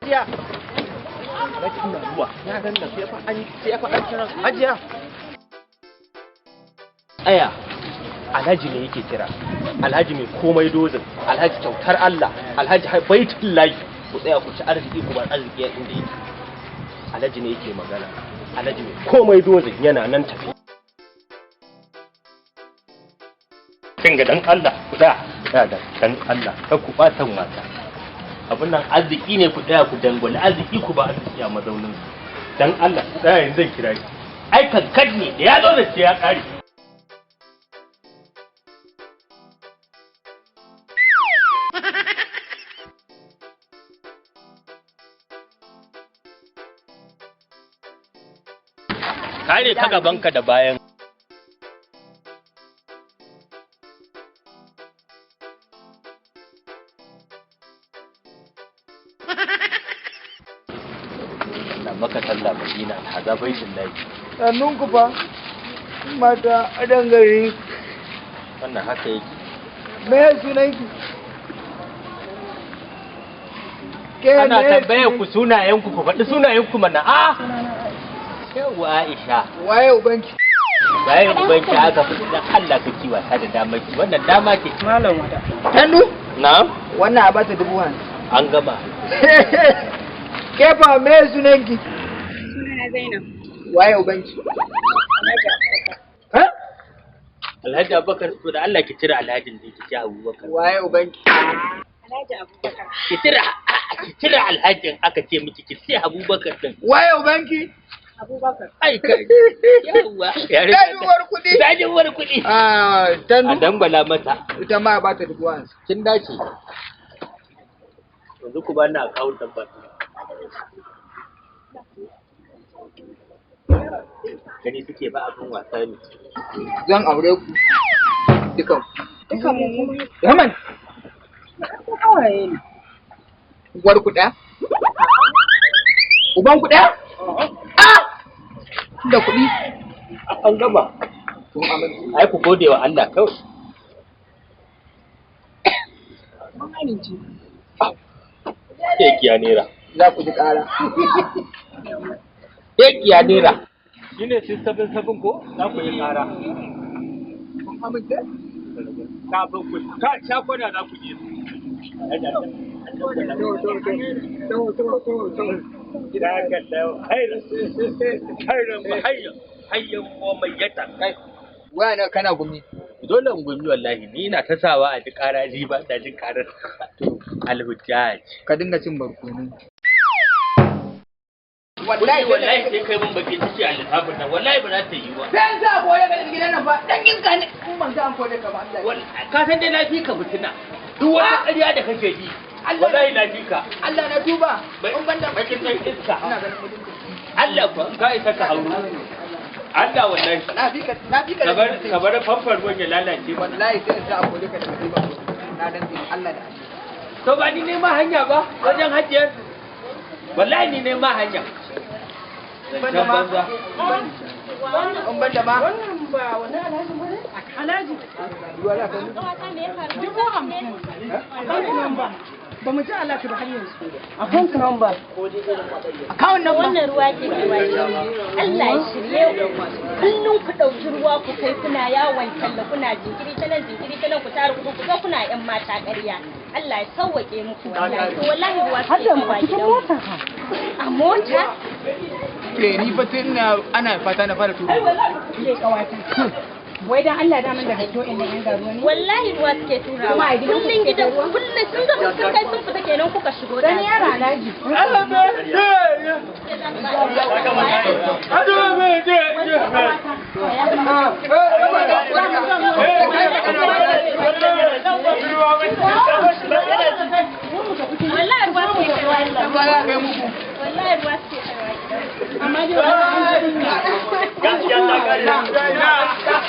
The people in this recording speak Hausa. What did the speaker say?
Hajiya. Alhaji ina zuwa. Yaran nan sai fa an kira. Hajiya. Aya. Alhaji ne yake kira. Alhaji mai komai dozin. Alhaji kyautar Allah. Alhaji baitullahi. Ku tsaya ku ci arziki ku bar arziki a inda yake. Alhaji ne yake magana. Alhaji mai komai dozin yana nan tafi. Kin ga dan Allah ku tsaya. Ku tsaya dan Allah kar ku ɓatan wasa. Abin nan arziki ne ku tsaya ku dangwali arziki ku ba arziki a mazaunin su. Dan Allah ku tsaya yanzu zan kira ki. Ai kankan ne da ya zo da ce ya ƙare. Kare ta gabanka da bayan. Allah maka sallah Madina alhaza baitin lahi. Sannun ku fa mata a dangare. Wannan haka yake. Me ya sunan ki? Ke Ana me tambayar ku sunayen ku ku faɗi sunayen ku mana a. Yawwa Aisha. Waye ubanki? Waye ubanki aka fi dan Allah ka ki wasa da damar ki. Wannan dama ce. Malam wada. Tandu? Na'am. Wannan a bata 50,000. An gama. Ke fa me sunan ki? Sunana Zainab. Waye ubanki? Ha? Alhaji Abubakar to da Allah ki cire Alhajin da ki ci Abubakar. Waye ubanki? Alhaji Abubakar. Ki cire ki cire Alhajin aka ce miki ki sai Abubakar din. Waye ubanki? Abubakar. Ai kai. Yawwa. Dajuwar kuɗi. Dajuwar kuɗi. Ah, A Tandu dangwala mata. ita ma a bata 50,000. Kin dace. Yanzu ku bani account number. Gani suke ba abin wasa ne. Zan aure ku dukan. Dukan mu Yaman, ko kawaye ne. uwar ku ɗaya? Uban ku ɗaya? Ah! Da kuɗi. An gama. Kun amince. Ai ku gode wa Allah kawai. Mun amince. Kekiya naira. Za ku ji ƙara. Kekiya naira. Shi ne 677 ko? Za ku yi ƙara. Kun amince? Kafin ku ka sha kwana za ku je. To, to, to. To, to, to, to. Gida ka da hayran hayran hayyan hayyan ko mai yata kai. Waya na kana gumi. Dole in gumi wallahi ni ina ta sawa a ji ƙara ji ba da jin ƙarar. Alhujjaj. Ka dinga cin barkono. Wallahi wallahi sai kai mun baki ciki a littafin nan wallahi ba za ta yi ba. Sai an sa kore ka daga gidan nan fa. Dan ginka ne. In ban sa an kore ka ba Allah. Wallahi ka san dai na fi ka fitina. Duk wata ƙarya da kake ji. Wallahi na fi ka. Allah na duba. In ban da Bakin ɗan iska. Ina ganin mutunci. Allah kuwa in ka isa ka hauro. Allah wallahi. Na fi ka na fi ka. Ka bar famfar ruwan ya lalace mana. Wallahi sai in sa a kore ka daga gidan. Na dan Allah da Allah. To ba ni nema hanya ba wajen hajiyar. Wallahi ni nema hanya. Ban da ma. Zancen banza. In ban da ma. Wannan ba wani Alhaji ba ne? Alhaji. Ruwa za ka mutu. 50,000. Account number. Ba mu ji alaka ba har yanzu. Account number. Account number. Wannan ruwa ke kaiwa gidanmu. Allah ya shirye ku. Kullum ku ɗauki ruwa ku kai kuna yawon talla kuna jinkiri ta nan jinkiri ta nan ku tara kuɗi ku zo kuna ƴan mata ƙarya. Allah ya sauwaƙe muku wallahi. To wallahi ruwa Har suke da kaiwa cikin gidanmu. mota fa. A mota? Ke ni fa tun na ana fata na fara turo. Ke kawata. Wai dan Allah da man daga to inda yan garuwa ne. Wallahi ruwa suke turawa. Kuma a gidan ku Kullum suke gidan ruwa? kullum sun gama sun kai sun fita kenan kuka shigo Dan da. yara Alhaji. Wallahi ruwa suke kaiwa gidanmu. Ruwa za ka kai muku. Wallahi ruwa suke kaiwa gidanmu. Amma dai wannan an ji kunya. Gaskiya ta kare.